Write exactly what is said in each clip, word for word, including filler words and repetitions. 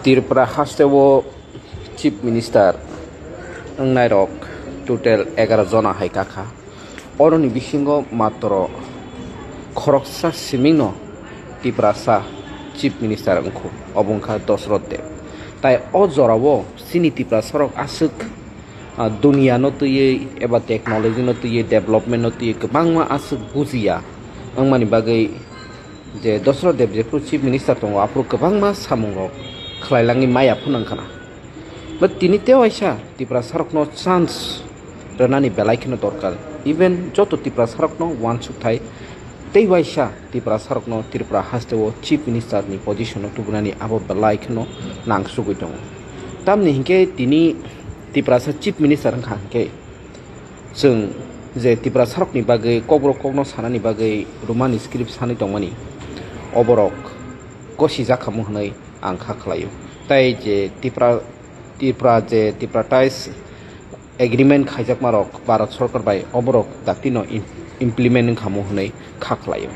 Tripura hasteo Chief Minister wngnairok total egaroh jona hai kakha. Oroni bisingo matro khoroksa simingno Tiprasa Chief Minister wngkhu, obo wngkha Dosroth Deb. Tai o jorao chini Tiprasarok aswk, ah, duniano twiwi eba technology no twiwi, development no twiwi kwbangma aswk bujiya wngmani bagwi je Dosroth Deb jephru Chief Minister tongo, aphuru kwbangma samungrok khlailangwi maya phano wngkhana. But tini tei waisa Tiprasarokno chance rwnani belai kheno dorkar. Even joto Tiprasarokno uansukthai tei waisa Tiprasarokno Tripura hasteo Chief Minister ni position o tubunani abo belai kheno nangsugwi tongo. Tamni hinkhe tini Tiprasa Chief Minister wngkha hinkhe chwng je Tiprasarokni bagwi kokborok kokno sanani bagwi Roman script sanwi tongmani, oborok gosijakhamu hwnwi ang kha khlaio. Tai je Tipra, Tipra je Tipratized agreement khaijakmarok Bharat Sorkar bai, oborok daktino im-, implement wngkhamu hwnwi kha khlaio,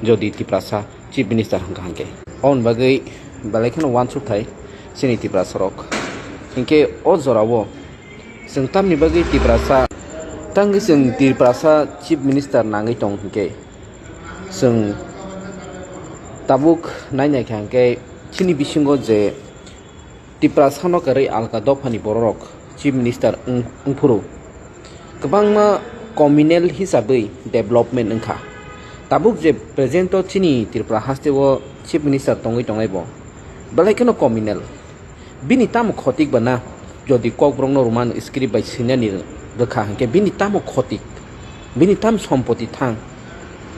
jodi Tiprasa Chief Minister hwnkha hinkhe. Oboni bagwi belai kheno uansukthai chini Tiprasarok. Hinkhe o jorao chwng tamni bagwi Tiprasa, tangwi chwng Tiprasa Chief Minister nangwi tong hinkhe, chwng tabuk nainaikha hinkhe chini bisingo je Tiprasano kwrwi alka dophani bororok Chief Minister wng-, wngphuru kwbangma communal hisabwi development wngkha. Tabuk je present o chini Tripura hasteo Chief Minister tongwi tongnai bo belai kheno communal. Bini tamo khotik ba na, jodi kokborokno Roman script bai swinani rwkha hinkhe bini tamo khotik, bini tam sompoti thang,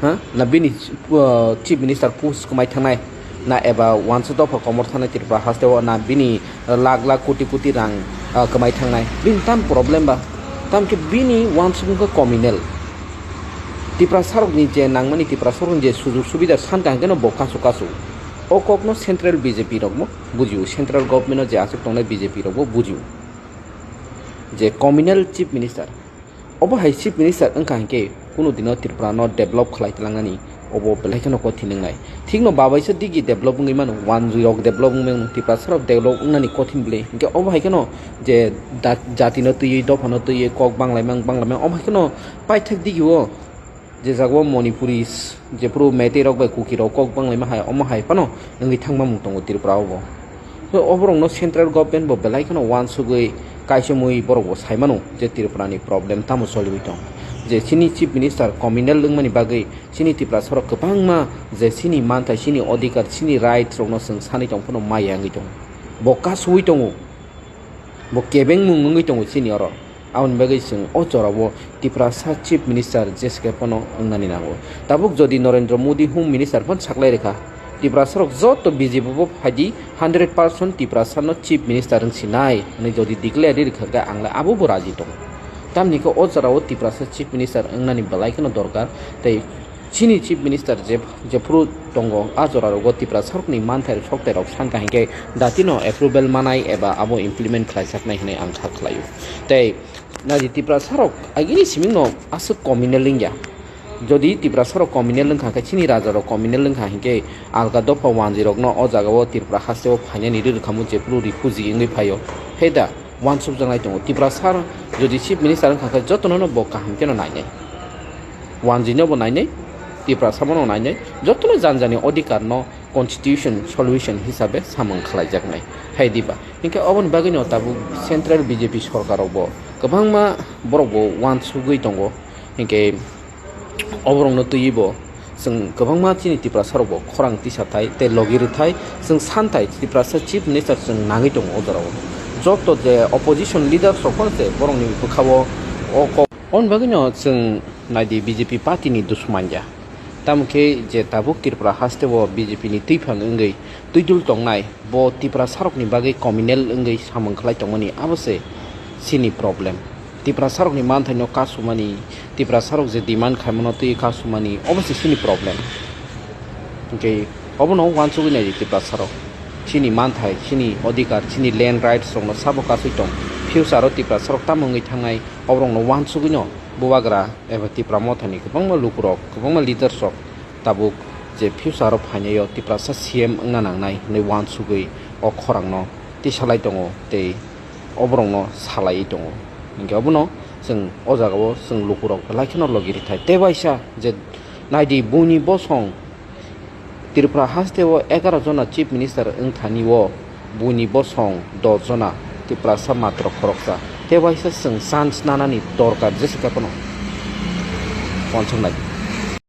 ha? Na bini, uh, Chief Minister post kwmai thangnai, na eba uansa dopha komor thangnai Tripura hasteo, na bini lakh lakh koti koti rang, uh, kwmai thangnai, bini tam problem ba? Tamkhe bini uansukmung khe communal. Tiprasarokni je nangmani, Tiprasarokni je sujog subida sankha hinkhe no bo kasu kasu. O kokno central B J P rokbo bujio, central government o je aswk tongnai B J P rokbo bujio. Je communal Chief Minister, obo hai Chief Minister wngkha hinkhe kunu dino Tripura no develop khlai tlangnani, obo belai kheno kothin wngnai. Thikno babaisa digi develop wngwi mano, wanjwi rok develop wngwi mano, Tiprasa rok develop wngnani kothin bwle. Hinkhe obo hai kheno je da-, jati no twiwi, dopha no twiwi kok banglaimang banglaimang, obo hai kheno paithak digi o je jaga o Manipuri s-, jephuru Meitei rok bai Kuki rok kok banglaima hai, omo hai phano wngwi thangma mung tongo Tripura o bo. Tei oborokno central government bo belai kheno uansugwi kaisomwi borok bo sai mano je Tripura ni problem tamo choliwi tong. Je chini Chief Minister communal wngmani bagwi chini Tiprasa rok kwbangma je chini manthai, chini odhikar, chini right rokno chwng sanwi tong phano maya wngwi tongo. Bo kasuwi tongo. Bo kebengmung wngwi tongo chini oro. Aboni bagwi chwng o jorao Tiprasa Chief Minister jeske phano wngnani nango. Tabuk jodi Narendra Modi Home Minister phano saklai rwkha, Tiprasa rok joto B J P bo phaidi hundred percent Tiprasa no Chief Minister wng sinai hwnwi jodi declare ri rwkha khe ang le abo bo raji tongo. Tamni khe o jorao Tiprasa Chief Minister wngnani belai kheno dorkar tei chini Chief Minister je, jephuru tongo, a jora rogo Tiprasa rokni manthai rok, soktai rok sankha hinkhe datino approval manai eba abo implement khlaijaknai hwnwi ang kha khlaio. Tei naidi Tiprasa rok agini simingno aswk communal wngya. Jodi Tiprasa rok communal wngkha khe, chini raja rok communal wngkha hinkhe, alka dopha wanjwi rokno o jagao Tripura hasteo phainani ri rwkhamu jephuru refugee wngwi phaio. Heda, uansukjaknai tongo. Tiprasa jodi Chief Minister wngkha khe jotono no bo kaham kheno nainai. Wanjwino bo nainai, Tiprasa bono nainai, jotono jani jani odhikar no constitution solution hisabe samung khlaijaknai. Hai diba? Hinkhe oboni bagwino tabuk central B J P sorkar rok bo kwbangma borok bo uansugwi tongo. Hinkhe oborokno twiwi bo chwng kwbangma chini Tiprasa rok bo khorang tisathai tei logi rwthai, chwng santhai Tiprasa Chief Minister chwng nangwi tongo o jorao. Joto je opposition leaders rok phano se borokni bwkhao o kok. Oboni bagwino chwng naidi B J P party ni dusman ya. Tamo khe je tabuk Tripura hasteo B J P ni twiphang wngwi twidul tongnai, bo Tiprasa rokni bagwi communal wngwi samung khlai tongmani, abo se chini problem. Tiprasa rokni manthaino kasumani, Tiprasa rok je demand khaimano twi kasumani, obo se chini problem. Hinkhe obono uansugwi naidi Tiprasa rok. Chini manthai, chini odhikar, chini land rights rokno sabo kasui tong. Future o Tiprasa rok tamo wngwi thangnai, oborokno uansugwino Bubagra eba Tipra Mothani kwbangma lukurok, kwbangma leaders rok tabuk je future o phainai o Tiprasa C M wngna nangnai hwnwi uansugwi o khorangno tisalai tongo tei oborokno salaiwi tongo. Hinkhe obono chwng o jagao chwng lukurok belai kheno logi rithai. Tei waisa je naidi buini bosong Tripura hasteo egaroh jona Chief Minister wngthani o buini bosong dos jona Tiprasa matro khoroksa. Tei waisa chwng chance nanani dorkar jesa khe phano uansuknai.